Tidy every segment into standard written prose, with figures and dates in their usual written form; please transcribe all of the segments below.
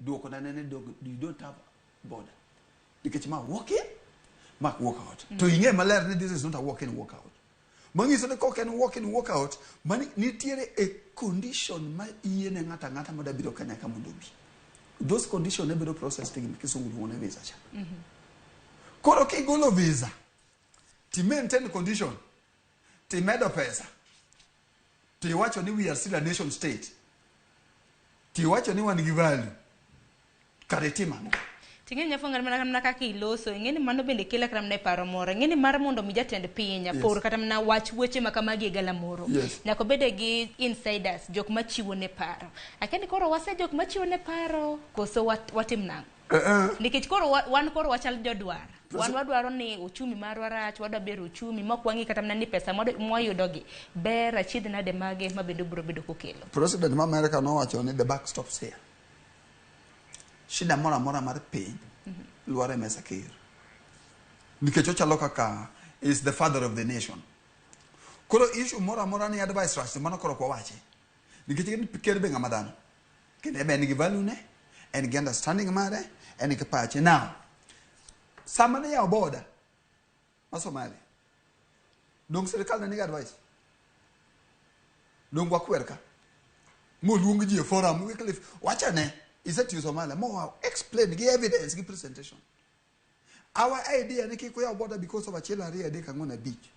Duoko na ne ni you don't have border. Nikech ma walk in, ma walk out. To ing'e maler ni this is not a walk in walk out. Manyiso ni kok en walk in walk out, mani nitiere a condition ma yiene ng'ato ang'ata madwa biro Kenya ka mondo obi. Those condition ne bedo processed gi kisungu luongo ni visa cha. Koro kigolo visa, ti maintain condition, timedo pesa, tiwacho ni we are still a nation state, tiwacho ni wan gi value, kare itim ang'o? Ting'e nyafwang'ar mana kaka iloso, ing'e ni mano bende kela kata mana e paro moro. Ing'e ni mar mondo mi jatend piny por kata mana wach weche ma kamagi e galamoro. Nyaka obede gi insiders, jok machiwo ne paro. Akia ni koro wase jok machiwo ne paro koso watim nang'o? Nikech koro wan koro wachal jodwar. Wan wadwaro ni uchumi marwa rach, wadwa bero uchumi, mok wang'i kata mana ni pesa mwayudogi ber achiedh nade mage ma bende obiro bedo kokelo. President ma America nowacho ni the buck stops here. Shida moro amora mar piny lwar e mesa ker. Nikech ochalo kaka is the father of the nation. Koro issue moro amora ni advice rach to mano koro ok wawache. Nikech ker be ng'ama dhano. Kendo en be en gi value ne, en gi understanding mare, en gi pache. Now, sama ne yawo border ma Somalia, dong sirikal ne nigi advice? Dong wakwer ka? Moluong ji e forum, Wycliffe, wachane, isetiyo Somalia, mo explain gi evidence gi presentation. Our idea ni kik uyaw border because of achiel ariyo adek ang'wen abich.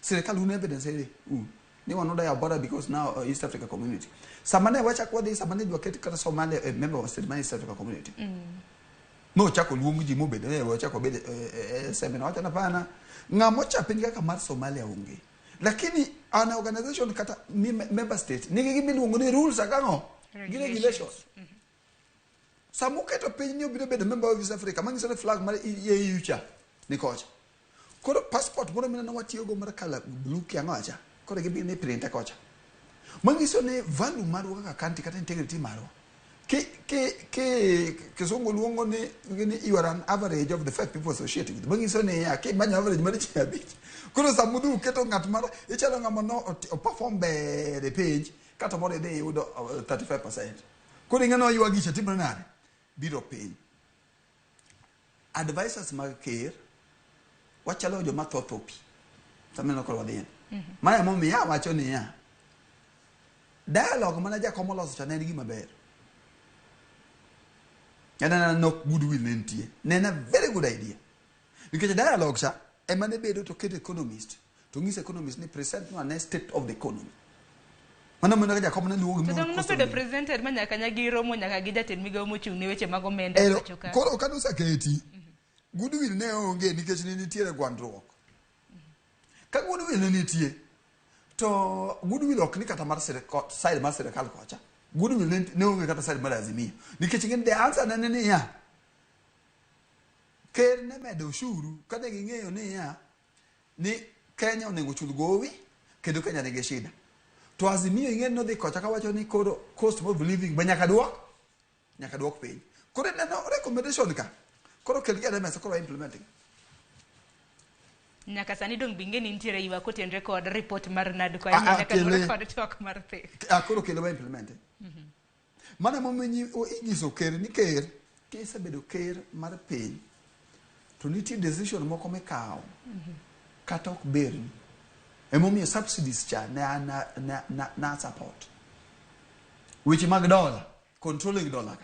Sirikal un evidence ere un. Ni wan uda yaw border because now East Africa Community. Sama ne wachak wadhi, sama ne idwa ket kata Somalia e member of state mar East Africa Community. Nochako luong ji mobedo e ochako bedo e seminar wacho hapana. Ng'ama ocha piny kaka mar Somalia onge. Lakini an organization kata member state nigi gima iluongo ni rules agang'o? Gi regulations. Sama uketo piny ni obiro bedo member of East Africa, manyiso ni flag mar EU cha ni kocha. Koro passport moro mineno watiyogo mar kala blue kia ang'o acha, koro gibiro ni printe kocha. Manyiso ni value marwa kaka country kata integrity marwa. Ki kisungu luongo ni you are an average of the five people associated with. Manyiso ni ya kimanyo average mar ji abich. Koro sama udhi uketo ng'at mar ichalo ng'ama no o perform ber e penj kata moro idhi iyudo 35%. Koro ing'e no ywagi cha timore nade? Biro piny. Advisors mag ker wachalo joma tho tho pi. Sama ineno koro wadhi. Ma emomiyo awacho niya, dialogue mana jakom oloso cha ne en gima ber. En anena nok goodwill ne nitie. Ne en a very good idea. Nikech dialogue cha ema ne bedo to keto economist to ng'iso economist ni present no ane state of the economy. Mano mano ka jakom ne luongo To dong nobedo presented ma nyaka nyagiromo nyaka gi jatend migawo mochung' ne weche mag omenda e Ero, pacho ka. koro kane oseketi, goodwill ne onge nikech ne nitiere gwandruok. Ka goodwill ne nitie, to goodwill ok ni kata mar sirikal, side mar sirikal kocha. Goodwill ne onge kata side mar Azimio. Nikech ing'e ni the answer ne en niya, ker ne medo ushuru kane ging'eyo niya, ni Kenya onego ochul gowi kendo Kenya nigi shida. To Azimio ing'e ni nodhi kocha kawacho ni koro cost of living be nyaka duok piny. Koro ineno recommendation ka, koro kel gi e mesa koro implementing. Nyaka sani dong binge ni nitiere ywak kotenre kod report mar NADCO Ah, ahinya ah, nyaka luwore kele. kod twak mar thik. Ah, koro kelo wa implement. Mano emomiyo inyiso ker ni ker kisebedo ker mar piny to nitie decision moko mikawo kata ok berni. Emomiyo subsidies cha ne an na support. Weche mag dollar, controlling dollar ka.